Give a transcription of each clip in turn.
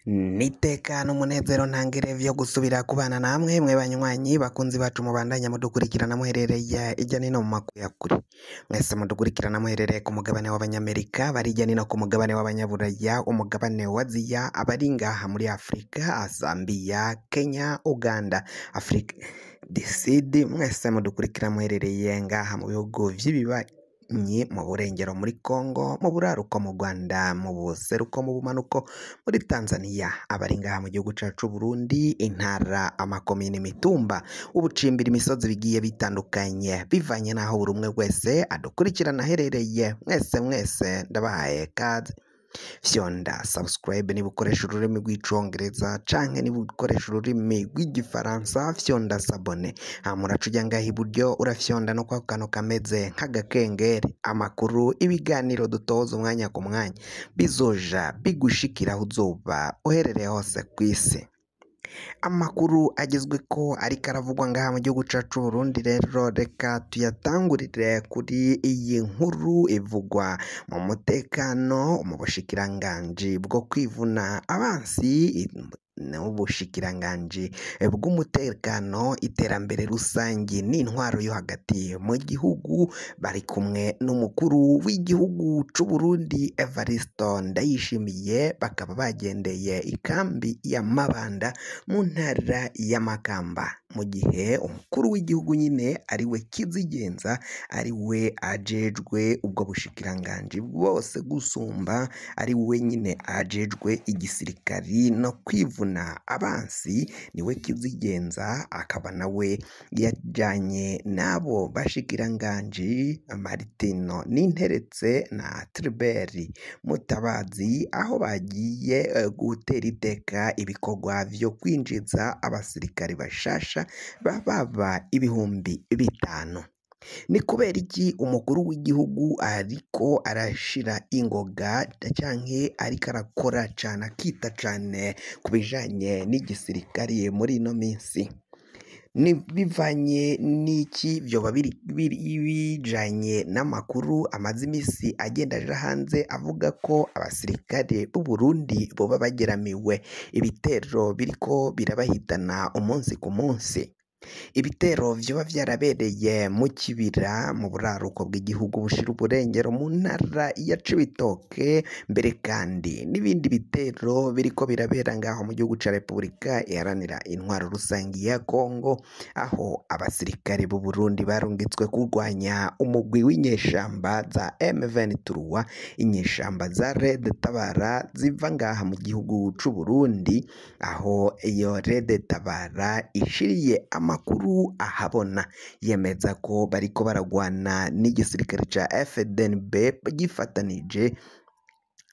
N'iteka n'umunezero ntangere vyo gusubira kubana namwe mwe banywanyi bakunzi bacu mubandanya mudukurikirana muherereye irya nino mu makuru ya kure, mwese mudukurikirana muherereye ku mugabane w'abanyamerika, bari irya nino ku mugabane w'abanyaburaya, umugabane wa Aziya, abari ngaha muri Afrika, Zambia, Kenya, Uganda, Afrika du Sud, mwese mudukurikira muherereye ngaha mu bihugu vy'ibibanyi, mu burengero muri Congo, mu buraruko mu Rwanda, mu buseruko mu bumanuko muri Tanzania, abari ngaha mu gihugu cacu Burundi, intara, amakomine, imitumba, ubucimbira, imisozi bigiye bitandukanye bivanye n'aho buri umwe wese adukurikirana aherereye. Mwese mwese ndabahaye kaze. Fyonda subscribe niba ukoresha ururimi rw'icongereza canke niba ukoresha ururimi rw'igifaransa, fyonda s'abonner. Hama uraca uja ngaha iburyo urafyonda no kwako kantu kameze nk'agakengeri. Amakuru, ibiganiro dutoza umwanya ku mwanya bizoja bigushikira aho uzoba uherereye hose kw'isi. Amakuru agezweko ariko aravugwa ngaha mu gihugu cacu Burundi rero reka tuyatangurire kuri iyi nkuru ivugwa mu mutekano mu bushikiranganji bwo kwivuna abansi n'ubushikiranganji bw'umutekano, iterambere rusangi n'intwaro yo hagati mu gihugu, bari kumwe n'umukuru w'igihugu c'Uburundi Evaristo Ndayishimiye, bakaba bagendeye ikambi ya Mabanda mu ntara ya Makamba, mu gihe umukuru w'igihugu nyine ariwe Kizigenza, ariwe ajejwe ubwo bushikiranganji bwose gusumba, ariwe nyine ajejwe igisirikari no kwivuna abansi, niwe Kizigenza, akaba nawe yajanye n'abo bashikiranganji Martino Ninteretse na Tribert Mutabazi, aho bagiye gutera iteka ibikorwa vyo kwinjiza abasirikari bashasha bababa 5000. Ni kubera iki umukuru w'igihugu ariko arashira ingoga canke ariko arakora cane akita cane ku bijanye n'igisirikare muri ino minsi? Ni bivanye n'iki vyoba biri bijanye n'amakuru amaze imisi agenda aja hanze avuga ko abasirikare b'u Burundi boba bageramiwe, ibitero biriko birabahitana umunsi ku munsi. Ibitero vyoba vyarabereye mu Kibira mu buraruko bw'igihugu bushira uburengero mu ntara ya Cibitoke, mbere kandi n'ibindi bitero biriko birabera ngaho mu gihugu ca Repubulika Iharanira Intwaro Rusangi ya Kongo, aho abasirikare b'u Burundi barungitswe kurwanya umugwi w'inyeshamba za M23, inyeshamba za Red Tabara ziva ngaha mu gihugu c'u Burundi, aho iyo Red Tabara ishiriye amakuru ahabona yemeza ko bariko baragwana n'igisirikare ca FDNB gifatanije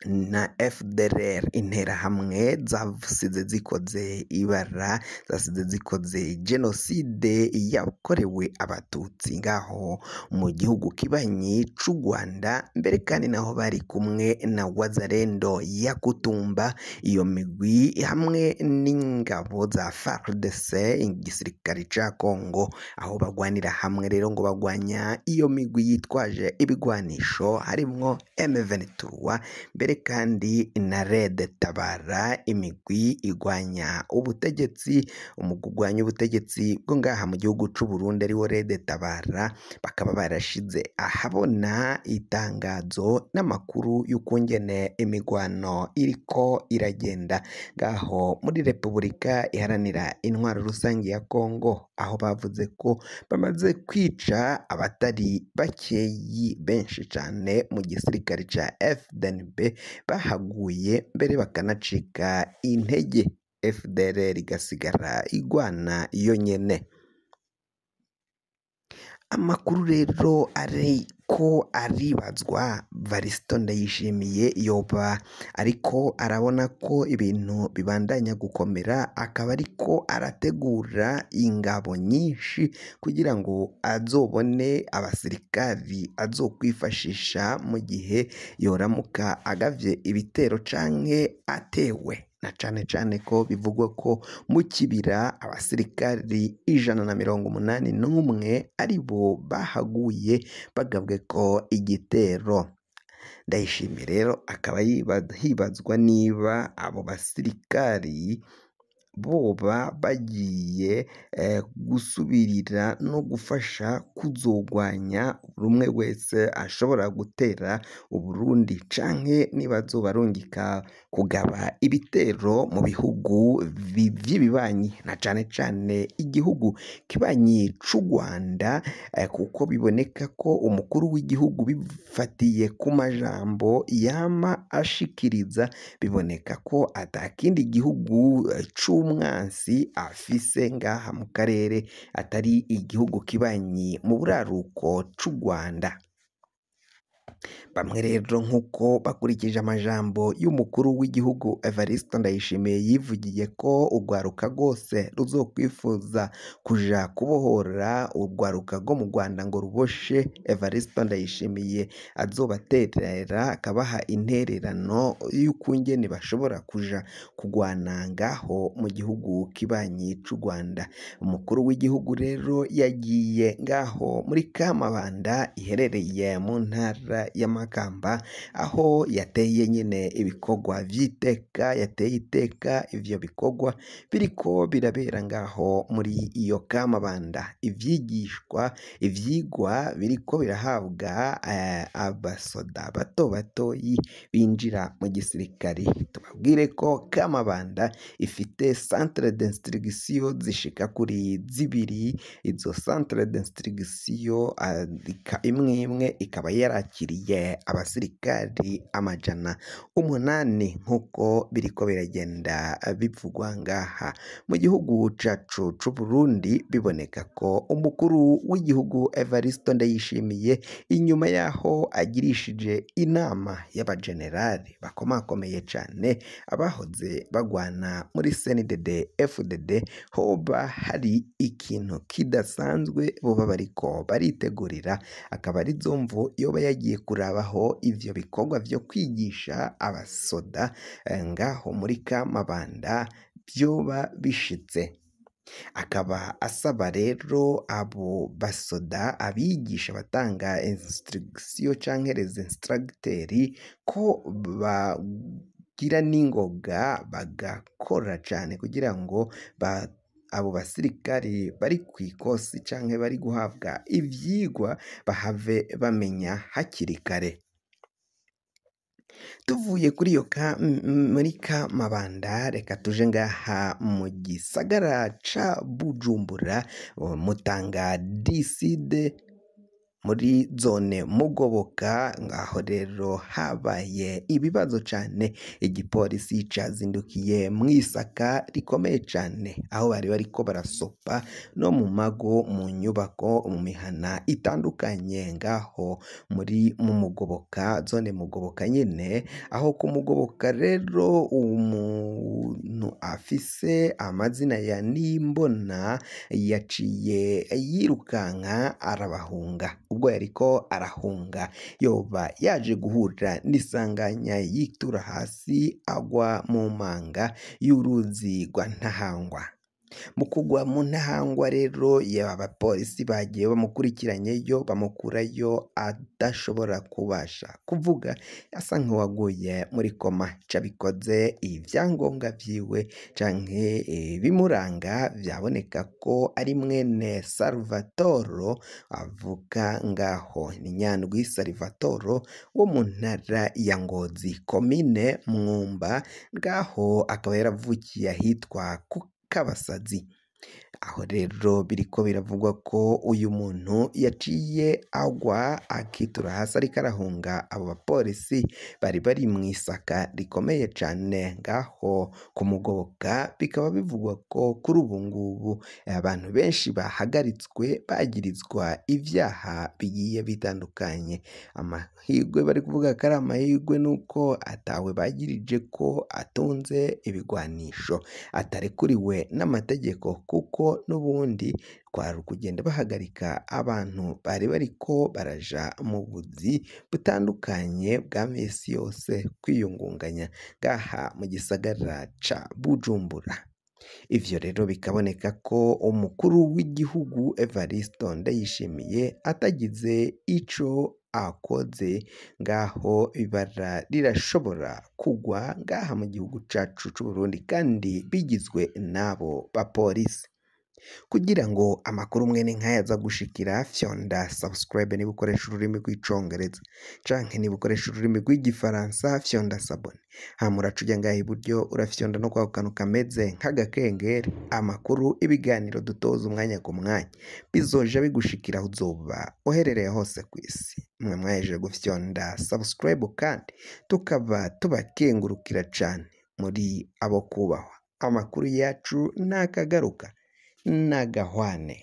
na FDLR, interahamwe zasize zikoze ibara, zasize zikoze jenoside yakorewe abatutsi ngaho mu gihugu kibanyi c'u Rwanda, mbere kandi naho bari kumwe na Wazalendo ya Kutumba, iyo migwi hamwe n'ingabo za FARDC, igisirikare ca Congo, aho bagwanira hamwe rero ngo bagwanya iyo migwi yitwaje ibigwanisho harimwo M23, mbere kandi na Red Tabara, imigwi igwanya ubutegetsi, umugwi ugwanya ubutegetsi bwo ngaha mu gihugu c'u Burundi ariwo Red Tabara, bakaba barashize ahabona itangazo n'amakuru y'ukungene imigwano iriko iragenda ngaho muri Repubulika Iharanira Intwaro Rusangi ya Kongo, aho bavuze ko bamaze kwica abatari bakeyi benshi cane mu gisirikare ca FDNB bahaguye, mbere bakanacika intege, FDLR igasigara igwana yonyene. Amakuru rero ariko aribazwa, Varisito Ndayishimiye yoba ariko arabona ko ibintu bibandanya gukomera, akaba ariko arategura ingabo nyinshi kugira ngo azobone abasirikari azokwifashisha mu gihe yoramuka agavye ibitero canke atewe, na cane cane ko bivugwa ko mu Kibira abasirikari 181 aribo bahaguye bagabwe ko igitero. Ndayishimiye rero akaba hibazwa niba abo basirikari boba bagiye gusubirira no gufasha kuzogwanya rumwe wese ashobora gutera Uburundi, canke nibazobarungika kugaba ibitero mu bihugu vy'ibibanyi, na cane cane igihugu kibanyi c'u Rwanda, kuko biboneka ko umukuru w'igihugu bifatiye ku majambo yama ashikiriza, biboneka ko atakindi gihugu c'umwansi afise ngaha mu karere atari igihugu kibanyi mu buraruko c'u Rwanda. Bamwe rero nk'uko bakurikije amajambo y'umukuru w'igihugu Evariste Ndayishimiye, yivugiye ko urwaruka rwose ruzokwifuza kuja kubohora urwaruka rwo mu Rwanda ngo ruboshe Evariste Ndayishimiye azobaterera akabaha intererano y'ukungene bashobora kuja kugwana ngaho mu gihugu kibanyi c'u Rwanda. Umukuru w'igihugu rero yagiye ngaho muri Kamabanda iherereye mu ntara ya Makamba, aho yateye nyene ibikorwa vy'iteka, yateye iteka ivyo bikorwa biriko birabera ngaho muri iyo Kamabanda. Ivyigishwa, ivyigwa biriko birahabwa abasoda bato batoyi binjira mu gisirikari. Tubabwire ko Kamabanda ifite centre d'instruction zishika kuri zibiri, izo centre d'instruction imwe imwe ikaba yarakiriye abasirikari 800 nk'uko biriko biragenda bivugwa ngaha mu gihugu cacu c'Uburundi. Biboneka ko umukuru w'igihugu Evariste Ndayishimiye, inyuma yaho agirishije inama y'abajenerali bakomakomeye cane abahoze bagwana muri CNDD FDD, hoba hari ikintu kidasanzwe boba bariko baritegurira, akaba arizo mvo yoba yagiye kurabaho ivyo bikorwa vyo kwigisha abasoda ngaho muri Kamabanda vyoba bishitse. Akaba asaba rero abo basoda, abigisha batanga instruction canke les instructeurs, ko bagira n'ingoga bagakora cane kugira ngo abo basirikari bari kw'ikosi canke bari guhabwa ivyigwa bahave bamenya hakiri kare. Tuvuye kuri iyo muri Kamabanda, reka tuje ngaha mu gisagara ca Bujumbura, Mutanga diside muri zone Mugoboka. Ngaho rero habaye ibibazo cane, igipolisi cazindukiye mw'isaka rikomeye cane, aho bari bariko barasopa no mu mago, mu nyubako, mu mihana itandukanye ngaho muri mu Mugoboka, zone Mugoboka nyene. Aho ku Mugoboka rero umuntu afise amazina ya Nimbona yaciye yirukanka arabahunga. Ubwo yariko arahunga yoba yaje guhura n'isanganya, yitura hasi agwa mu manga y'uruzi rwa Ntahangwa. Mu kugwa mu Ntahangwa rero, abapolisi bagiye bamukurikiranyeyo bamukurayo adashobora kubasha kuvuga, asa nk'uwaguye muri koma. Cabikoze ivyangombwa vyiwe canke ibimuranga vyaboneka ko ari mwene Salvatoro, avuka ngaho ni Nyandwi Salvatoro wo mu ntara ya Ngozi, komine Mwumba, ngaho akaba yaravukiye ahitwa ku Kabasazi. Aho rero biriko biravugwa ko uyu muntu yaciye agwa akitura hasi ariko arahunga abo bapolisi bari bari mw'isaka rikomeye cane ngaho ku Mugoboka. Bikaba bivugwa ko kuri ubu ngubu abantu benshi bahagaritswe bagirizwa ivyaha bigiye bitandukanye. Amahirwe bari kuvuga ko ari amahirwe nuko atawe bagirije ko atunze ibigwanisho atarekuriwe n'amategeko, kuko n'ubundi kwari ukugenda bahagarika abantu bari bariko baraja mu buzi butandukanye bwa misi yose kwiyungunganya ngaha mu gisagara ca Bujumbura. Ivyo rero bikaboneka ko umukuru w'igihugu Evariste Ndayishimiye atagize ico akoze. Ngaho ibara rirashobora kugwa ngaha mu gihugu cacu c'Uburundi kandi bigizwe n'abo bapolisi. Kugira ngo amakuru mwene nk'aya aza gushikira, fyonda subscribe niba ukoresha ururimi rw'icongereza, canke niba ukoresha ururimi rw'igifaransa fyonda s'abonner. Hama uraca uja ngaha iburyo urafyonda no kwako kantu kameze nk'agakengeri. Amakuru, ibiganiro dutoza umwanya ku mwanya bizoja bigushikira aho uzoba uherereye hose kw'isi. Mwe mwahejeje gufyonda subscribe kandi tukaba tubakengurukira cane, muri abo kubahwa. Amakuru yacu nakagaruka nagahwane.